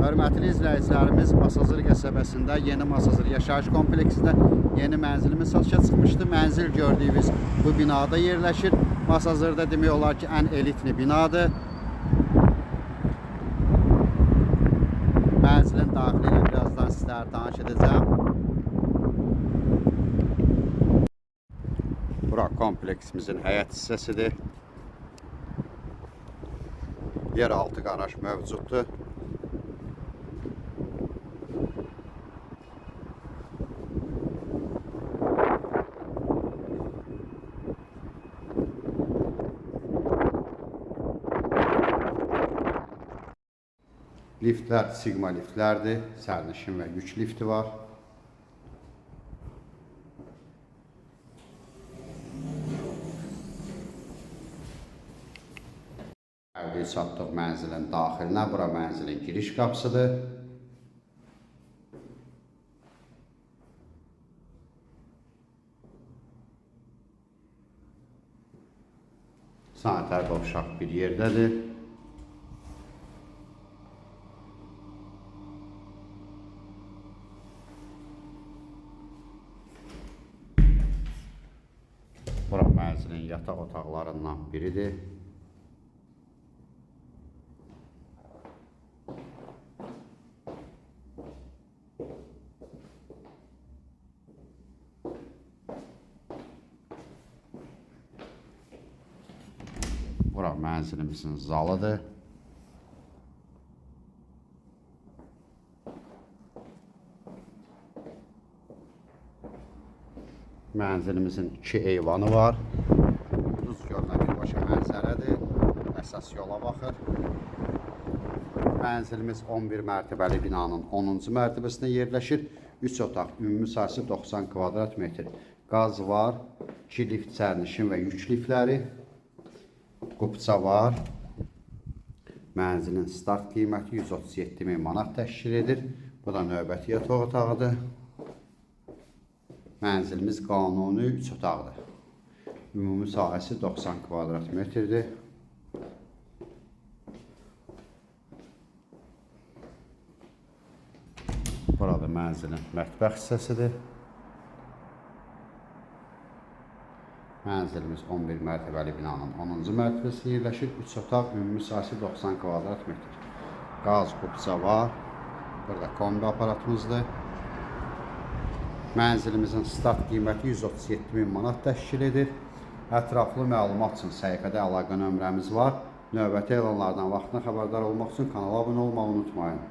Hörmətli izləyicilərimiz, Masazır qəsəbəsində Yeni Masazır yaşayış kompleksində yeni mənzilimiz satışa çıxmışdı. Mənzil gördüyünüz bu binada yerləşir. Masazırda demək olar ki, ən elitli binadır. Mənzilin daxili ilə birazdan sizlərə tanış edəcəm. Bura kompleksimizin həyət hissəsidir. Yeraltı qaraj mövcuddur. Liftlər Sigma liftlərdir. Sərnişin və yük lifti var. Gəldik, çatdıq mənzilin daxilinə. Bura mənzilin giriş qapısıdır. Sanitar qovşaq bir yerdədir. Bura mənzilin yataq otaqlarından biridir. Bura mənzilimizin zalıdır. Mənzilimizin iki eyvanı var. Duz gölünə birbaşa mənzərədir. Əsas yola baxır. Mənzilimiz 11 mərtəbəli binanın 10-cu mərtəbəsində yerləşir. 3 otaq, ümumi sahəsi 90 kvadrat metr. Qaz var, 2 lift sərnişin və yük liftləri. Qupça var. Mənzilin start qiyməti 137 min manat təşkil edir. Bu da növbəti yataq otağıdır. Mənzilimiz qanuni 3 otaqdır. Ümumi sahəsi 90 kvadrat metrdir. Burada mənzilin mətbəx hissəsidir. Mənzilimiz 11 mərtəbəli binanın 10-cu mərtəbəsində yerləşir. 3 otaq, ümumi sahəsi 90 kvadrat metr. Qaz, qupça var. Burada kombi aparatımızdır. Mənzilimizin start qiyməti 137 min manat təşkil edir. Ətraflı məlumat üçün səhifədə əlaqə nömrəmiz var. Növbəti elanlardan vaxtında xəbərdar olmaq üçün kanala abunə olmağı unutmayın.